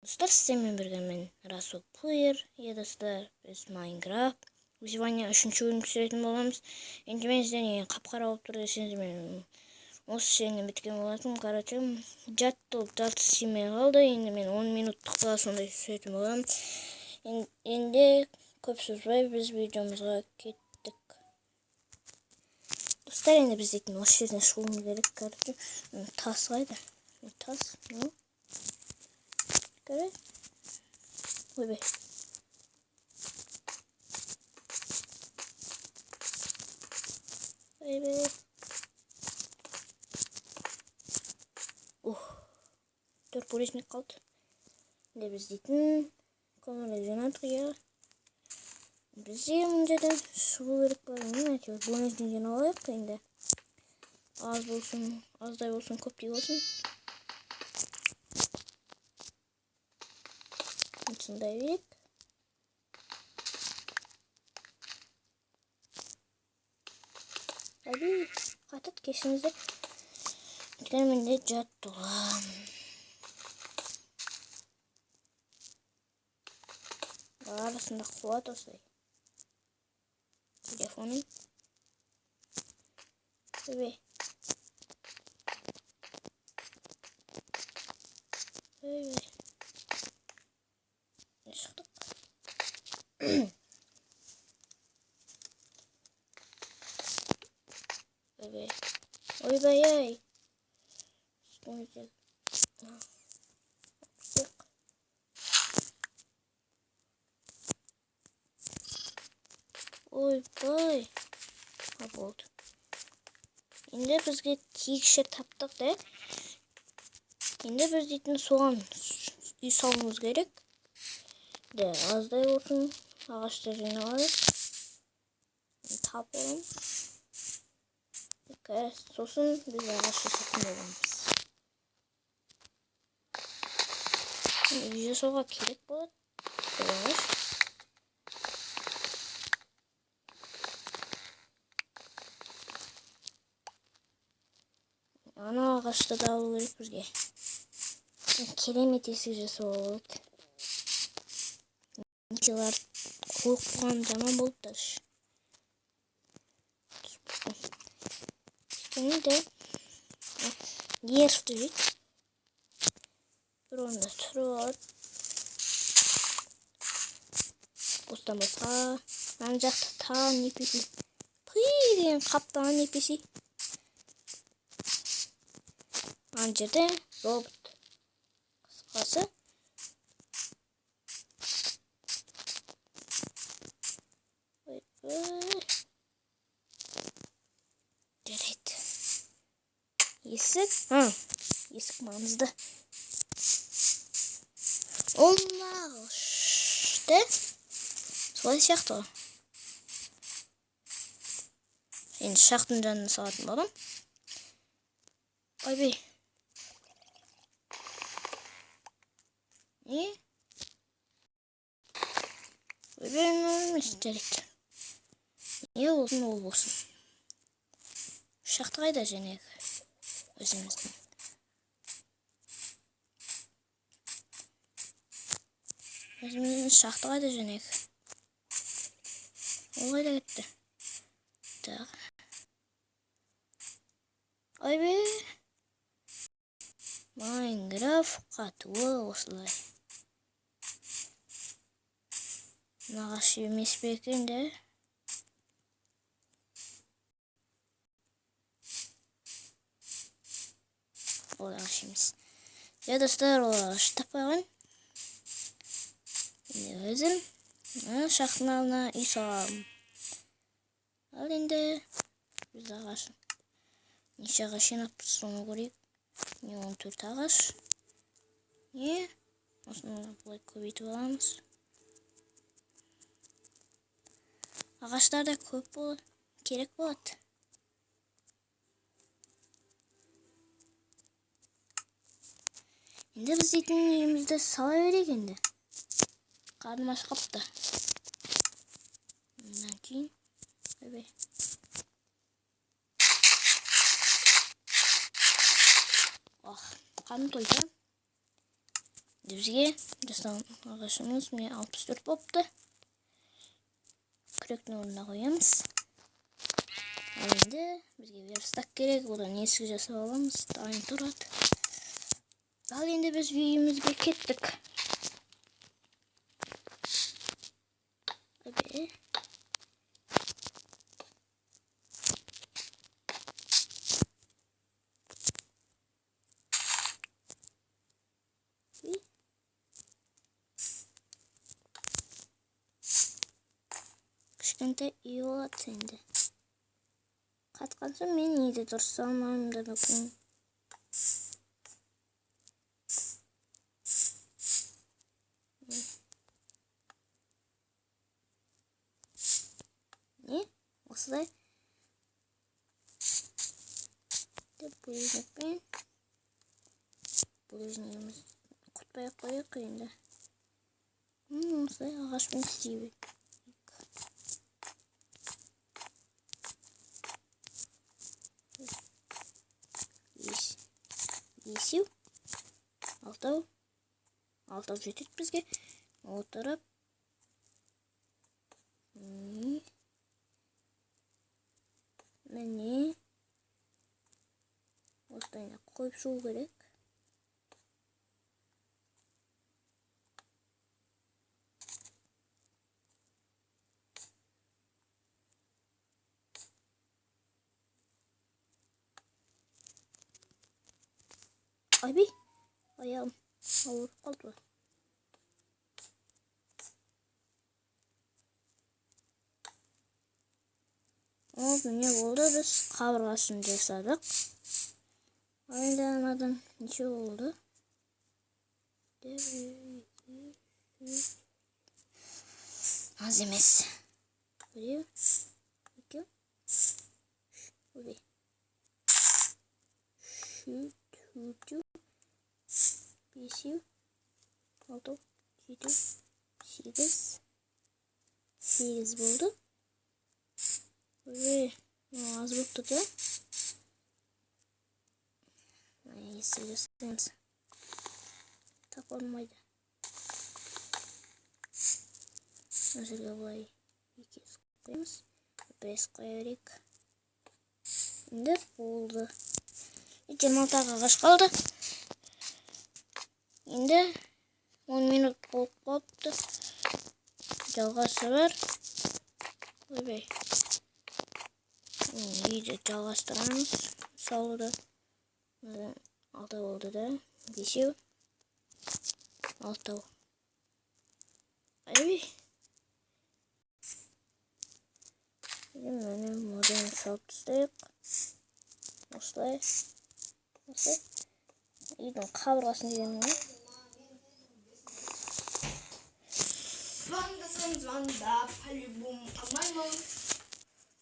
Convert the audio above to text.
Достар, сіздермен бірге мен, Расул Плеер. Иә, достар, біз Майнкрафт выживание үшінші бөлім түсіретін боламыз. Енді мен сіздер неге қап-қара болып тұр десеңіз, мен осы жерінен біткен болатынмын. Короче, жат болып жартысы сыймай қалды. Енді мен 10 минуттық па сондай түсіретін боламын. Енді көп созбай біз видеомызға кеттік. Достар, енді біз дейтін осы жерден шығуымыз керек. Короче, тас қайда? Тас, ну. Короче. Ойбай. Ойбай. Ух. 4 булыжник қалды. Енді біз дейтін көмірді жинадық, иә. Бізге мына жерден шығу керек па? Білмеймін, әйтеуір булыжник жинап алайық енді. Аз болсын, аздай болсын, көптей болсын. Осындай берейік. Әби, қатып кешіріңіздер. Өйткені менде жат тола. Арасында қуат осылай. Телефоным. Ойбай. Ойбай. Шықтық. Ойбай. Ойбай ай. Үстімізде. Ойбай. Ha, болды. Енді бізге тегіс жер таптық да. Енді біз дейтін соған үй салуымыз керек. Де, аздай болсын, ағаштар жинап алайық. Тапалым. Сосын біз ағаш жасайтын боламыз. Үй жасауға керек болады. Ағаш. Ана ағашты да алу керек бізге. Керемет есік жасауға болады. Нелер қойып қойған жаман болып тұр. Өйткені де нервті жейді. Бір орында тұрып алады. Осыдан басқа ана жақта тағы NPC. Пи деген қаптаған NPC. Ана жерде робот. Қысқасы. Ойбай. Жарайды. Есік. Есік маңызды. Ол ағашты. Солай сияқты ғой. Енді шахтың жанына салатын боламын. Ойбай. Не? Ойбай, мынау емес, жарайды. Не болсын, ол болсын. Шахта қайда жәнегі? Өзіміздің. Өзіміздің шахта қайда жәнегі? Ол қайда кетті? Так. Ойбай. Майнкрафт қатуы осылай. Ағаш емес пе екен де? Ол ағаш емес. Ja, достар, ол ағаш таппай қойын. Енді өзім шахтың алдына үй саламын. Ал енді біз ағаш неше ағаш жинаппыз, соны көрейік. Не 14 ағаш. Не? Осыны былай көбейтіп аламыз. Ағаштар да көп керек болады. Енді біз дейтін үйімізді сала берейік енді. Қарным аш қапты. Мындан кейін. Ойбай. Ох, қарным тойды. Бізге жасаған ағашымыз міне 64 болыпты. Күректің орнына қоямыз. Ал енді бізге верстак керек, одан есік жасап аламыз, дайын тұрады. Ал енді біз үйімізге кеттік. Ойбай. Кішкентай үй болады енді. Қатқан соң мен үйді дұрыс салмаймын да мүмкін. Не? Осылай. Деп булыжникпен. Булыжнигіміз құртпай ақ қояйық енді. Осылай ағашпен істей берейік. Бесеу, алтау, алтау жетеді бізге. Отырып, міне, осылай қойып шығу керек. Айбей, аяғым ауырып қалды. Ол міне болды, біз қабырғасын жасадық. Ал енді анадан неше болды? Аз емес. Біреу, екеу, үш, ойбай. Үшеу, төртеу, бесеу, алтау, жетеу, сегіз. 8 болды. Ой, аз болып тұр да. Есік жасаймыз. Тапа алмайды. Мына жерге былай екі есік қоямыз. Бір есік қоя берейік. Енді болды. 26 ағаш қалды. Енді 10 минут болып қалыпты. Жалғасы бар. Ойбай. Үйді жалғастырамыз. Салуды. Алтау болды да. Бесеу. Алтау. Ойбай. Міне моден салып тастайық. Осылай. Осылай. Үйдің қабырғасын дегенім ғой. Звондасам звонда, по-любому алмаймын.